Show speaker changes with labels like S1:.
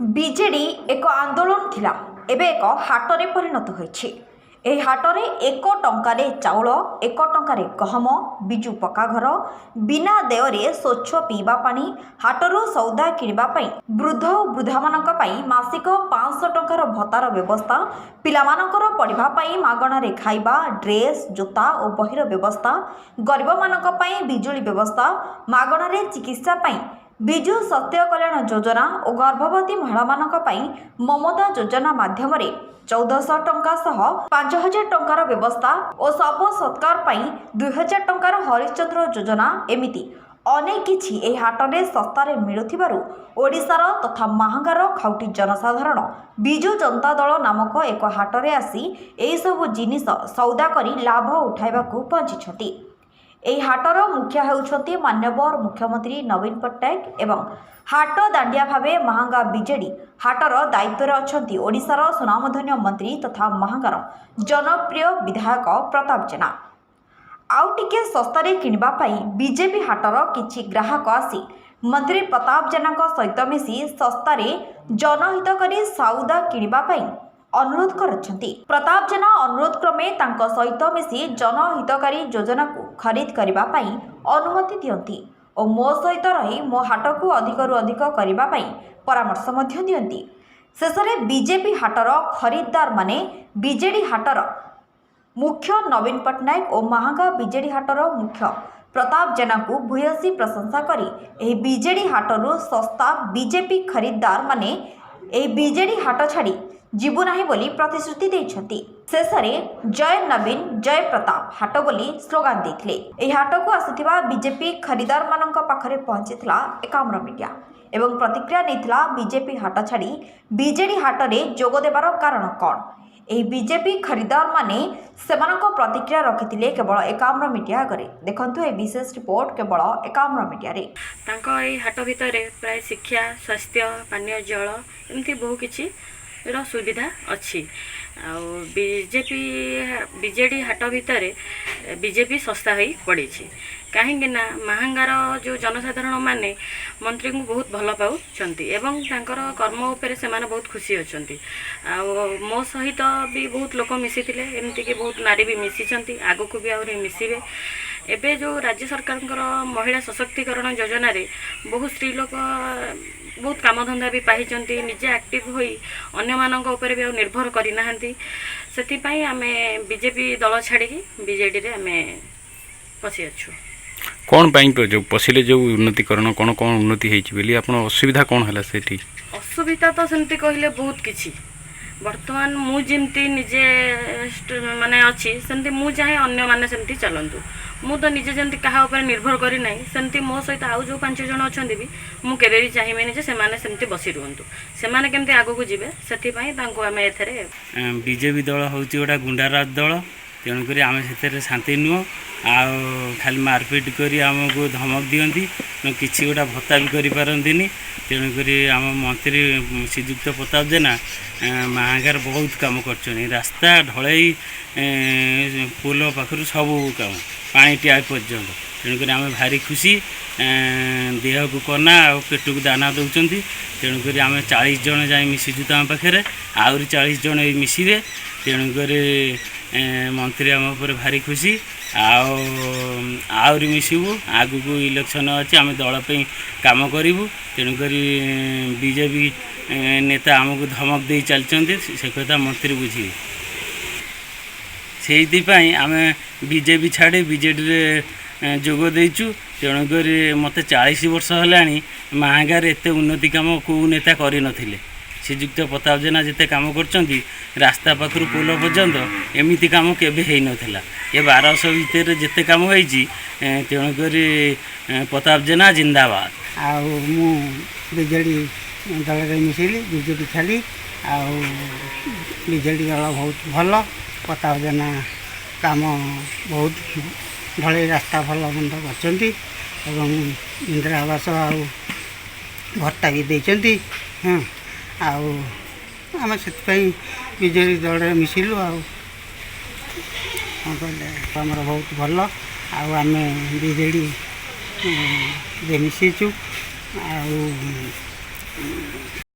S1: BJD ଏକ ଆନ୍ଦୋଳନ ଥିଲା, ଏବେ ଏକ ହାଟରେ ପରିଣତ ହୋଇଛି। ଏହି ହାଟରେ 1 ଟଙ୍କାରେ ଚାଉଳ, 1 ଟଙ୍କାରେ ଗହମ, ବିଜୁ ପକ୍କା ଘର, ବିନା ଦେୟରେ ସ୍ୱଚ୍ଛ ପିଇବା ପାଣି, ହାଟରୁ ସଉଦା କିଣିବା ପାଇଁ ବୃଦ୍ଧ ଓ ବୃଦ୍ଧାମାନଙ୍କ ପାଇଁ ମାସିକ 500 ଟଙ୍କାର ଭତ୍ତାର ବ୍ୟବସ୍ଥା, ପିଲାମାନଙ୍କର ପଢ଼ିବା ପାଇଁ ମାଗଣାରେ ଖାଇବା, ଡ୍ରେସ୍, ଜୋତା ଓ ବହିର ବ୍ୟବସ୍ଥା, ଗରିବମାନଙ୍କ ପାଇଁ ବିଜୁଳି ବ୍ୟବସ୍ଥା, ମାଗଣାରେ ଚିକିତ୍ସା ପାଇଁ ବିଜୁ ସ୍ୱାସ୍ଥ୍ୟ କଲ୍ୟାଣ ଯୋଜନା ଓ ଗର୍ଭବତୀ ମହିଳାମାନଙ୍କ ପାଇଁ ମମତା ଯୋଜନା ମାଧ୍ୟମରେ 1400 ଟଙ୍କା ସହ 5000 ଟଙ୍କାର ବ୍ୟବସ୍ଥା ଓ ଶବ ସତ୍କାର ପାଇଁ 2000 ଟଙ୍କାର ହରିଶ୍ଚନ୍ଦ୍ର ଯୋଜନା, ଏମିତି ଅନେକ କିଛି ଏହି ହାଟରେ ଶସ୍ତାରେ ମିଳୁଥିବାରୁ ଓଡ଼ିଶାର ତଥା ମାହାଙ୍ଗାର ଖାଉଟି ଜନସାଧାରଣ ବିଜୁ ଜନତା ଦଳ ନାମକ ଏକ ହାଟରେ ଆସି ଏହିସବୁ ଜିନିଷ ସଉଦା କରି ଲାଭ ଉଠାଇବାକୁ ପହଞ୍ଚିଛନ୍ତି। ଏହି ହାଟର ମୁଖ୍ୟ ହେଉଛନ୍ତି ମାନ୍ୟବର ମୁଖ୍ୟମନ୍ତ୍ରୀ ନବୀନ ପଟ୍ଟନାୟକ ଏବଂ ହାଟ ଦାଣ୍ଡିଆ ଭାବେ ମାହାଙ୍ଗା ବିଜେଡି ହାଟର ଦାୟିତ୍ୱରେ ଅଛନ୍ତି ଓଡ଼ିଶାର ସୁନାମଧନ୍ୟ ମନ୍ତ୍ରୀ ତଥା ମାହାଙ୍ଗାର ଜନପ୍ରିୟ ବିଧାୟକ ପ୍ରତାପ ଜେନା। ଆଉ ଟିକେ ଶସ୍ତାରେ କିଣିବା ପାଇଁ ବିଜେପି ହାଟର କିଛି ଗ୍ରାହକ ଆସି ମନ୍ତ୍ରୀ ପ୍ରତାପ ଜେନାଙ୍କ ସହିତ ମିଶି ଶସ୍ତାରେ ଜନହିତକାରୀ ସଉଦା କିଣିବା ପାଇଁ ଅନୁରୋଧ କରିଛନ୍ତି। ପ୍ରତାପ ଜେନା ଅନୁରୋଧ କ୍ରମେ ତାଙ୍କ ସହିତ ମିଶି ଜନହିତକାରୀ ଯୋଜନାକୁ ଖରିଦ କରିବା ପାଇଁ ଅନୁମତି ଦିଅନ୍ତି ଓ ମୋ ସହିତ ରହି ମୋ ହାଟକୁ ଅଧିକରୁ ଅଧିକ କରିବା ପାଇଁ ପରାମର୍ଶ ମଧ୍ୟ ଦିଅନ୍ତି। ଶେଷରେ ବିଜେପି ହାଟର ଖରିଦ୍ଦାରମାନେ ବିଜେଡି ହାଟର ମୁଖ୍ୟ ନବୀନ ପଟ୍ଟନାୟକ ଓ ମାହାଙ୍ଗା ବିଜେଡି ହାଟର ମୁଖ୍ୟ ପ୍ରତାପ ଜେନାଙ୍କୁ ଭୂୟସୀ ପ୍ରଶଂସା କରି ଏହି ବିଜେଡି ହାଟରୁ ଶସ୍ତା ବିଜେପି ଖରିଦ୍ଦାରମାନେ ଏହି ବିଜେଡି ହାଟ ଛାଡ଼ି ଯିବୁ ନାହିଁ ବୋଲି ପ୍ରତିଶ୍ରୁତି ଦେଇଛନ୍ତି। ଶେଷରେ ଜୟ ନବୀନ, ଜୟ ପ୍ରତାପ ହାଟ ବୋଲି ସ୍ଲୋଗାନ ଦେଇଥିଲେ। ଏହି ହାଟକୁ ଆସିଥିବା ବିଜେପି ଖରିଦ୍ଦାରମାନଙ୍କ ପାଖରେ ପହଞ୍ଚିଥିଲା ଏକାମ୍ର ମିଡିଆ ଏବଂ ପ୍ରତିକ୍ରିୟା ନେଇଥିଲା, ବିଜେପି ହାଟ ଛାଡ଼ି ବିଜେଡି ହାଟରେ ଯୋଗ ଦେବାର କାରଣ କ'ଣ? ଏହି ବିଜେପି ଖରିଦ୍ଦାରମାନେ ସେମାନଙ୍କ ପ୍ରତିକ୍ରିୟା ରଖିଥିଲେ କେବଳ ଏକାମ୍ର ମିଡିଆ ଆଗରେ। ଦେଖନ୍ତୁ ଏହି ବିଶେଷ ରିପୋର୍ଟ କେବଳ ଏକାମ୍ର ମିଡିଆରେ।
S2: ତାଙ୍କ ଏଇ ହାଟ ଭିତରେ ପ୍ରାୟ ଶିକ୍ଷା, ସ୍ୱାସ୍ଥ୍ୟ, ପାନୀୟ ଜଳ, ଏମିତି ବହୁ କିଛିର ସୁବିଧା ଅଛି। ଆଉ ବିଜେପି ବିଜେଡ଼ି ହାଟ ଭିତରେ ବିଜେପି ଶସ୍ତା ହୋଇ ପଡ଼ିଛି, କାହିଁକି ନା ମାହାଙ୍ଗାର ଯେଉଁ ଜନସାଧାରଣ ମାନେ ମନ୍ତ୍ରୀଙ୍କୁ ବହୁତ ଭଲ ପାଉଛନ୍ତି ଏବଂ ତାଙ୍କର କର୍ମ ଉପରେ ସେମାନେ ବହୁତ ଖୁସି ଅଛନ୍ତି। ଆଉ ମୋ ସହିତ ବି ବହୁତ ଲୋକ ମିଶିଥିଲେ, ଏମିତିକି ବହୁତ ନାରୀ ବି ମିଶିଛନ୍ତି, ଆଗକୁ ବି ଆହୁରି ମିଶିବେ। ଏବେ ଯେଉଁ ରାଜ୍ୟ ସରକାରଙ୍କର ମହିଳା ସଶକ୍ତିକରଣ ଯୋଜନାରେ ବହୁତ ସ୍ତ୍ରୀ ଲୋକ ବହୁତ କାମଧନ୍ଦା ବି ପାଇଛନ୍ତି, ନିଜେ ଆକ୍ଟିଭ୍ ହୋଇ ଅନ୍ୟମାନଙ୍କ ଉପରେ ବି ଆଉ ନିର୍ଭର କରିନାହାନ୍ତି। ସେଥିପାଇଁ ଆମେ ବିଜେପି ଦଳ ଛାଡ଼ିକି ବିଜେଡ଼ିରେ ଆମେ ପଶିଅଛୁ।
S3: କ'ଣ ପାଇଁ ଯେଉଁ ପଶିଲେ, ଯେଉଁ ଉନ୍ନତିକରଣ, କ'ଣ କ'ଣ ଉନ୍ନତି ହେଇଛି ବୋଲି ଆପଣ, ଅସୁବିଧା କ'ଣ ହେଲା ସେଠି?
S2: ଅସୁବିଧା ତ ସେମିତି କହିଲେ ବହୁତ କିଛି। ବର୍ତ୍ତମାନ ମୁଁ ଯେମିତି ନିଜେ ମାନେ ଅଛି, ସେମିତି ମୁଁ ଚାହେଁ ଅନ୍ୟମାନେ ସେମିତି ଚାଲନ୍ତୁ। ମୁଁ ତ ନିଜେ ଯେମିତି କାହା ଉପରେ ନିର୍ଭର କରିନାହିଁ, ସେମିତି ମୋ ସହିତ ଆଉ ଯେଉଁ ପାଞ୍ଚ ଜଣ ଅଛନ୍ତି ବି ମୁଁ କେବେ ବି ଚାହିଁବିନି ଯେ ସେମାନେ ସେମିତି ବସି ରୁହନ୍ତୁ। ସେମାନେ କେମିତି ଆଗକୁ ଯିବେ, ସେଥିପାଇଁ ତାଙ୍କୁ ଆମେ ଏଥିରେ
S4: ବିଜେପି ଦଳ ହେଉଛି ଗୋଟେ ଗୁଣ୍ଡାରାଜ ଦଳ। ତେଣୁକରି ଆମେ ସେଥିରେ ଶାନ୍ତି ନୁହଁ। ଆଉ ଖାଲି ମାରପିଟ କରି ଆମକୁ ଧମକ ଦିଅନ୍ତି, କିଛି ଗୋଟେ ଭତ୍ତା ବି କରିପାରନ୍ତିନି। ତେଣୁକରି ଆମ ମନ୍ତ୍ରୀ ଶ୍ରୀଯୁକ୍ତ ପ୍ରତାପ ଜେନା ମାହାଙ୍ଗାର ବହୁତ କାମ କରିଛନ୍ତି। ରାସ୍ତା, ଢଳେଇ, ପୋଲ ପାଖରୁ ସବୁ କାମ, ପାଣି ଟ୍ୟାପ୍ ପର୍ଯ୍ୟନ୍ତ। ତେଣୁକରି ଆମେ ଭାରି ଖୁସି। ଦେହକୁ କନା ଆଉ ପେଟକୁ ଦାନା ଦେଉଛନ୍ତି। ତେଣୁକରି ଆମେ 40 ଜଣ ଯାଇ ମିଶିଛୁ ତାଙ୍କ ପାଖରେ, ଆହୁରି 40 ଜଣ ଏଇ ମିଶିବେ। ତେଣୁକରି ମନ୍ତ୍ରୀ ଆମ ଉପରେ ଭାରି ଖୁସି। ଆଉ ଆହୁରି ମିଶିବୁ। ଆଗକୁ ଇଲେକ୍ସନ୍ ଅଛି, ଆମେ ଦଳ ପାଇଁ କାମ କରିବୁ। ତେଣୁକରି ବିଜେପି ନେତା ଆମକୁ ଧମକ ଦେଇ ଚାଲିଛନ୍ତି, ସେ କଥା ମନ୍ତ୍ରୀ ବୁଝିବେ। ସେଇଥିପାଇଁ ଆମେ ବିଜେପି ଛାଡ଼ି ବିଜେଡ଼ିରେ ଯୋଗ ଦେଇଛୁ। ତେଣୁକରି ମୋତେ 40 ବର୍ଷ ହେଲାଣି, ମାହାଙ୍ଗାରେ ଏତେ ଉନ୍ନତି କାମ କେଉଁ ନେତା କରିନଥିଲେ। ଶ୍ରୀଯୁକ୍ତ ପ୍ରତାପ ଜେନା ଯେତେ କାମ କରୁଛନ୍ତି, ରାସ୍ତା ପାଖରୁ ପୋଲ ପର୍ଯ୍ୟନ୍ତ, ଏମିତି କାମ କେବେ ହେଇନଥିଲା ଏ 1200 ଭିତରେ ଯେତେ କାମ ହେଇଛି। ତେଣୁକରି ପ୍ରତାପ ଜେନା ଜିନ୍ଦାବାଦ।
S5: ଆଉ ମୁଁ ବିଜେଡ଼ି ଦଳରେ ମିଶିଲି, ବିଜେପି ଛାଡ଼ି। ଆଉ ବିଜେଡ଼ି ଦଳ ବହୁତ ଭଲ। ପ୍ରତାପ ଜେନା କାମ ବହୁତ, ଢଳେଇ ରାସ୍ତା ଭଲ ମନ୍ଦ କରିଛନ୍ତି ଏବଂ ଇନ୍ଦିରା ଆବାସ ଆଉ ଭତ୍ତା ବି ଦେଇଛନ୍ତି। ହଁ, ଆଉ ଆମେ ସେଥିପାଇଁ ବିଜେଡ଼ି ଦଳରେ ମିଶିଲୁ। ଆଉ କ'ଣ କହିଲେ, ଆମର ବହୁତ ଭଲ। ଆଉ ଆମେ ବିଜେଡ଼ି ରେ ମିଶିଛୁ। ଆଉ